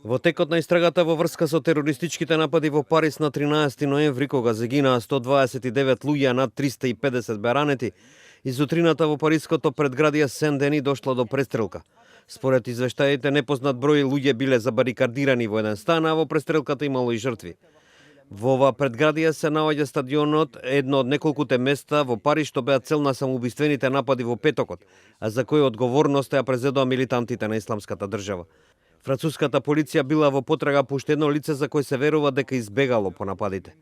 Во текот на истрагата во врска со терористичките напади во Париз на 13 ноември, кога загинаа 129 луѓе, над 350 беа ранети, и зутрината во париското предградие Сен-Дени дошла до престрелка. Според извештаите, непознат број луѓе биле забарикардирани во еден стан, а во престрелката имало и жртви. Во ова предградие се наоѓа стадионот, едно од неколкуте места во Париз што беа цел на самоубиствените напади во петокот, а за кои одговорноста ја презедоа милитантите на Исламската држава. Француската полиција била во потрага по уште едно лице за кој се верува дека избегало по нападите.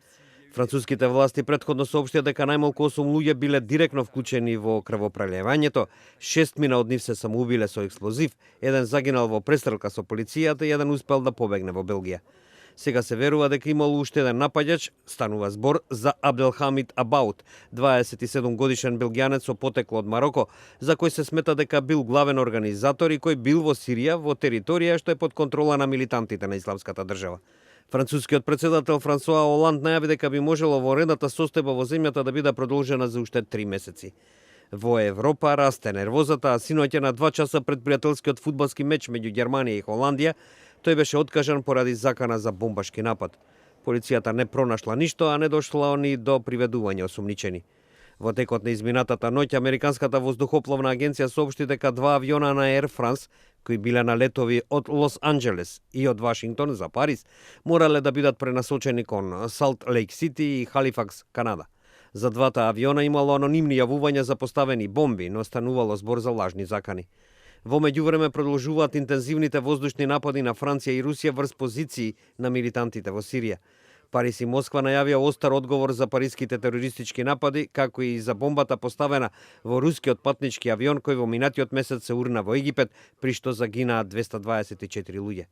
Француските власти претходно соопштија дека најмалку 8 луѓе биле директно вклучени во крвопролевањето, 6 мина од нив се самоубиле со експлозив, еден загинал во престрелка со полицијата и еден успел да побегне во Белгија. Сега се верува дека имало уште еден напаѓач, станува збор за Абделхамид Абаут, 27 годишен белгијанец со потекло од Мароко, за кој се смета дека бил главен организатор и кој бил во Сирија, во територија што е под контрола на милитантите на Исламската држава. Францускиот председател Франсуа Оланд најави дека би можело военната состојба во земјата да биде продолжена за уште 3 месеци. Во Европа расте нервозата, а синоќа на 2 часа пред пријателскиот фудбалски меч меѓу Германија и Холандија, тој беше откажан поради закана за бомбашки напад. Полицијата не пронашла ништо, а не дошла ни до приведување осумничени. Во текот на изминатата ноќ, Американската воздухопловна агенција соопшти дека 2 авиона на Air France, кои биле на летови од Лос Анџелес и од Вашингтон за Париз, морале да бидат пренасочени кон Салт Лейк Сити и Халифакс, Канада. За двата авиона имало анонимни јавувања за поставени бомби, но станувало збор за лажни закани. Во меѓувреме продолжуваат интензивните воздушни напади на Франција и Русија врз позиции на милитантите во Сирија. Париз и Москва најавија остар одговор за париските терористички напади, како и за бомбата поставена во рускиот патнички авион кој во минатиот месец се урна во Египет, при што загинаа 224 луѓе.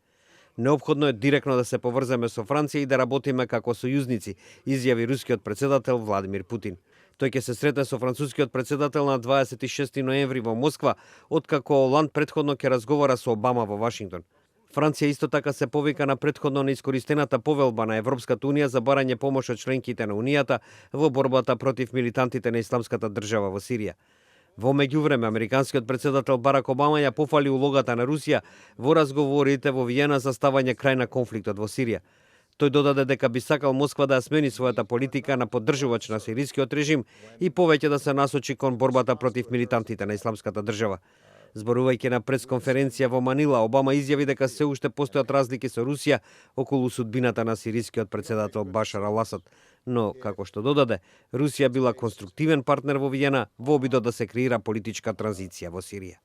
Неопходно е директно да се поврземе со Франција и да работиме како сојузници, изјави рускиот председател Владимир Путин. Тој ќе се сретне со францускиот председател на 26 ноември во Москва, откако Оланд претходно ќе разговара со Обама во Вашингтон. Франција исто така се повика на претходно неискористената повелба на Европската унија за барање помош од членките на Унијата во борбата против милитантите на Исламската држава во Сирија. Во меѓувреме, американскиот председател Барак Обама ја пофали улогата на Русија во разговорите во Виена за ставање крај на конфликтот во Сирија. Тој додаде дека би сакал Москва да ја смени својата политика на поддржувач на сирискиот режим и повеќе да се насочи кон борбата против милитантите на Исламската држава. Зборувајќи на пресконференција во Манила, Обама изјави дека се уште постојат разлики со Русија околу судбината на сирискиот председател Башар ал-Асад, но, како што додаде, Русија била конструктивен партнер во Виена во обидот да се креира политичка транзиција во Сирија.